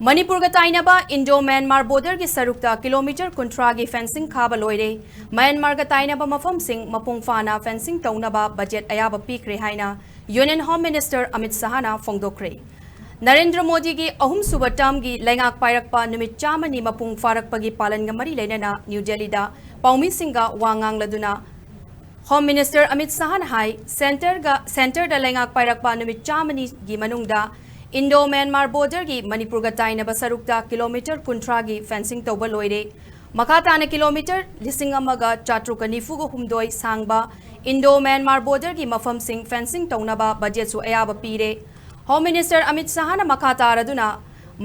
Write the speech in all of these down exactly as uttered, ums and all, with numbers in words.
ꯃꯅꯤꯄꯨꯔꯒ ꯇꯥꯏꯅꯕ Indo Myanmar ꯕꯣꯔꯗꯔꯒꯤ ꯁꯔꯨꯛꯇ kilometre ꯀꯨꯟꯊ꯭ꯔꯥꯒꯤ ꯐꯦꯟꯁꯤꯡ ꯈꯥꯕ ꯂꯣꯏꯔꯦ꯫ ꯃ꯭ꯌꯥꯟꯃꯥꯔꯒ ꯇꯥꯏꯅꯕ ꯃꯐꯝꯁꯤꯡ ꯃꯄꯨꯡ ꯐꯥꯅ ꯐꯦꯟꯁꯤꯡ ꯇꯧꯅꯕ ꯕꯖꯦꯠ ꯑꯌꯥꯕ ꯄꯤꯈ꯭ꯔꯦ ꯍꯥꯏꯅ ꯌꯨꯅꯤꯌꯟ ꯍꯣꯝ ꯃꯤꯅꯤꯁꯇꯔ ꯑꯃꯤꯠ ꯁꯍꯥꯅ ꯐꯣꯡꯗꯣꯛꯈ꯭ꯔꯦ꯫ ꯅꯔꯦꯟꯗ꯭ꯔ ꯃꯣꯗꯤꯒꯤ ꯑꯍꯨꯝꯁꯨꯕ ꯇꯔꯝꯒꯤ ꯂꯩꯉꯥꯛ ꯄꯥꯏꯔꯛꯄ ꯅꯨꯃꯤꯠ ꯆꯥꯝꯃꯅꯤ ꯃꯄꯨꯡ ꯐꯥꯔꯛꯄꯒꯤ ꯄꯥꯂꯟꯒ ꯃꯔꯤ ꯂꯩꯅꯅ ꯅ꯭ꯌꯨ ꯗꯦꯜꯂꯤꯗ ꯄꯥꯎꯃꯤꯁꯤꯡꯒ ꯋꯥ ꯉꯥꯡꯂꯗꯨꯅ ꯍꯣꯝ ꯃꯤꯅꯤꯁꯇꯔ ꯑꯃꯤꯠ ꯁꯍꯥꯅ ꯍꯥꯏ, ꯁꯦꯟꯇꯔꯒ, ꯁꯦꯟꯇꯔꯗ ꯂꯩꯉꯥꯛ ꯄꯥꯏꯔꯛꯄ ꯅꯨꯃꯤꯠ ꯆꯥꯝꯃꯅꯤꯒꯤ ꯃꯅꯨꯡꯗ ꯏꯟꯗꯣ ꯃ꯭ꯌꯥꯟꯃꯥꯔ ꯕꯣꯔꯗꯔꯒꯤ ꯃꯅꯤꯄꯨꯔꯒ ꯇꯥꯏꯅꯕ ꯁꯔꯨꯛꯇ ꯀꯤꯂꯣꯃꯤꯇꯔ ꯀꯨꯟꯊ꯭ꯔꯥꯒꯤ ꯐꯦꯟꯁꯤꯡ ꯇꯧꯕ ꯂꯣꯏꯔꯦ꯫ ꯃꯈꯥ ꯇꯥꯅ ꯀꯤꯂꯣꯃꯤꯇꯔ ꯂꯤꯁꯤꯡ ꯑꯃꯒ ꯆꯥꯇ꯭ꯔꯨꯛꯀ ꯅꯤꯐꯨꯒ ꯍꯨꯝꯗꯣꯏ ꯁꯥꯡꯕ ꯏꯟꯗꯣ ꯃ꯭ꯌꯥꯟꯃꯥꯔ ꯕꯣꯔꯗꯔꯒꯤ ꯃꯐꯝꯁꯤꯡ ꯐꯦꯟꯁꯤꯡ ꯇꯧꯅꯕ ꯕꯖꯦꯠꯁꯨ ꯑꯌꯥꯕ ꯄꯤꯔꯦ꯫ ꯍꯣꯝ ꯃꯤꯅꯤꯁꯇꯔ ꯑꯃꯤꯠ ꯁꯍꯥꯅ ꯃꯈꯥ ꯇꯥꯔꯗꯨꯅ,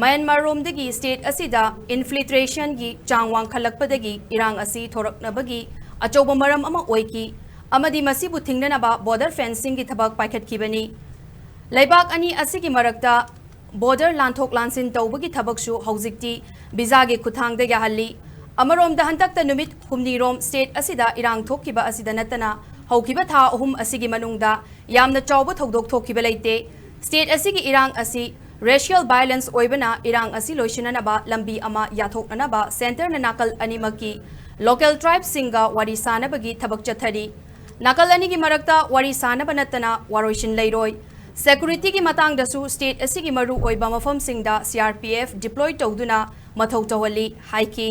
ꯃ꯭ꯌꯥꯟꯃꯥꯔ ꯔꯣꯝꯗꯒꯤ ꯁ꯭ꯇꯦꯠ ꯑꯁꯤꯗ ꯏꯟꯐꯤꯜꯇ꯭ꯔꯦꯁꯟꯒꯤ ꯆꯥꯡ ꯋꯥꯡꯈꯠꯂꯛꯄꯗꯒꯤ ꯏꯔꯥꯡ ꯑꯁꯤ ꯊꯣꯔꯛꯅꯕꯒꯤ ꯑꯆꯧꯕ ꯃꯔꯝ ꯑꯃ ꯑꯣꯏꯈꯤ ꯑꯃꯗꯤ ꯃꯁꯤꯕꯨ ꯊꯤꯡꯅꯅꯕ ꯕꯣꯔꯗꯔ ꯐꯦꯟꯁꯤꯡꯒꯤ ꯊꯕꯛ ꯄꯥꯏꯈꯠꯈꯤꯕꯅꯤ꯫ ꯂꯩꯕꯥꯛ ꯑꯅꯤ ꯑꯁꯤꯒꯤ ꯃꯔꯛꯇ ꯕꯣꯔꯗꯔ ꯂꯥꯟꯊꯣꯛ ꯂꯥꯟꯁꯤꯟ ꯇꯧꯕꯒꯤ ꯊꯕꯛꯁꯨ ꯍꯧꯖꯤꯛꯇꯤ ꯚꯤꯖꯥꯒꯤ ꯈꯨꯠꯊꯥꯡꯗ ꯌꯥꯍꯜꯂꯤ꯫ ꯑꯃꯔꯣꯝꯗ, ꯍꯟꯗꯛꯇ ꯅꯨꯃꯤꯠ ꯍꯨꯝꯅꯤꯔꯣꯝ ꯁ꯭ꯇꯦꯠ ꯑꯁꯤꯗ ꯏꯔꯥꯡ ꯊꯣꯛꯈꯤꯕ ꯑꯁꯤꯗ ꯅꯠꯇꯅ, ꯍꯧꯈꯤꯕ ꯊꯥ ꯑꯍꯨꯝ ꯑꯁꯤꯒꯤ ꯃꯅꯨꯡꯗ ꯌꯥꯝꯅ ꯆꯥꯎꯕ ꯊꯧꯗꯣꯛ ꯊꯣꯛꯈꯤꯕ ꯂꯩꯇꯦ꯫ ꯁ꯭ꯇꯦꯠ ꯑꯁꯤꯒꯤ ꯏꯔꯥꯡ ꯑꯁꯤ ꯔꯦꯁꯤꯌꯦꯜ ꯚꯥꯏꯂꯦꯟꯁ ꯑꯣꯏꯕꯅ, ꯏꯔꯥꯡ ꯑꯁꯤ ꯂꯣꯏꯁꯤꯟꯅꯅꯕ ꯂꯝꯕꯤ ꯑꯃ ꯌꯥꯊꯣꯛꯅꯅꯕ ꯁꯦꯟꯇꯔꯅ ꯅꯥꯀꯜ ꯑꯅꯤꯃꯛꯀꯤ ꯂꯣꯀꯦꯜ ꯇ꯭ꯔꯥꯏꯕꯁꯤꯡꯒ ꯋꯥꯔꯤ ꯁꯥꯅꯕꯒꯤ ꯊꯕꯛ ꯆꯠꯊꯔꯤ꯫ ꯅꯥꯀꯜ ꯑꯅꯤꯒꯤ ꯃꯔꯛꯇ ꯋꯥꯔꯤ ꯁꯥꯅꯕ ꯅꯠꯇꯅ ꯋꯥꯔꯣꯏꯁꯤꯟ ꯂꯩꯔꯣꯏ꯫ ꯁꯦꯀꯨꯔꯤꯇꯤꯒꯤ ꯃꯇꯥꯡꯗꯁꯨ ꯁ꯭ꯇꯦꯠ ꯑꯁꯤꯒꯤ ꯃꯔꯨ ꯑꯣꯏꯕ ꯃꯐꯝꯁꯤꯡꯗ C R P F deploy ꯇꯧꯗꯨꯅ ꯃꯊꯧ ꯇꯧꯍꯜꯂꯤ ꯍꯥꯏꯈꯤ꯫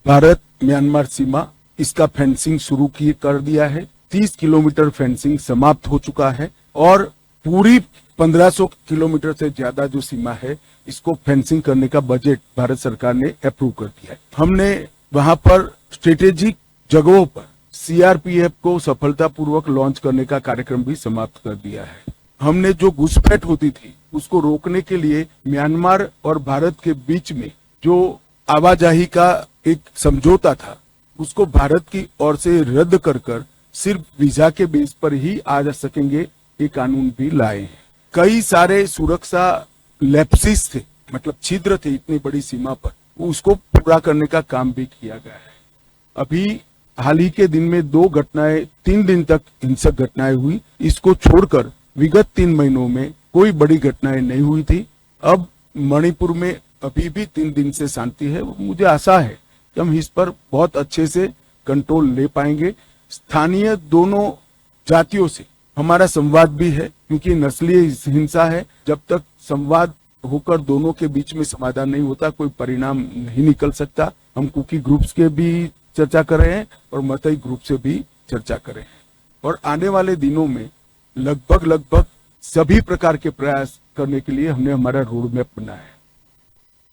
भारत म्यांमार सीमा, इसका फेंसिंग शुरू की कर दिया है। तीस किलोमीटर फेंसिंग समाप्त हो चुका है और पूरी पन्द्रह सौ किलोमीटर से ज्यादा जो सीमा है, इसको फेंसिंग करने का बजट भारत सरकार ने अप्रूव कर दिया है। हमने वहां पर स्ट्रेटेजिक जगहों पर सीआरपीएफ को सफलतापूर्वक लॉन्च करने का कार्यक्रम भी समाप्त कर दिया है। हमने जो घुसपैठ होती थी, उसको रोकने के लिए म्यांमार और भारत के बीच में जो आवाजाही का एक समझौता था, उसको भारत की ओर से रद्द कर कर सिर्फ वीजा के बेस पर ही आ जा सकेंगे, ये कानून भी लाए हैं। कई सारे सुरक्षा लैप्सिस थे, मतलब छिद्र थे इतनी बड़ी सीमा पर, उसको पूरा करने का काम भी किया गया है। अभी हाल ही के दिन में दो घटनाएं, तीन दिन तक हिंसक घटनाएं हुई, इसको छोड़कर विगत तीन महीनों में कोई बड़ी घटनाएं नहीं हुई थी। अब मणिपुर में अभी भी तीन दिन से शांति है। मुझे आशा है कि हम इस पर बहुत अच्छे से कंट्रोल ले पाएंगे। स्थानीय दोनों जातियों से हमारा संवाद भी है, क्योंकि नस्लीय हिंसा है। जब तक संवाद होकर दोनों के बीच में समाधान नहीं होता, कोई परिणाम नहीं निकल सकता। हम कुकी ग्रुप्स के भी चर्चा कर रहे हैं और मतई ग्रुप से भी चर्चा कर रहे हैं, और आने वाले दिनों में लगभग लगभग सभी प्रकार के प्रयास करने के लिए हमने हमारा रोड मैप बनाया है।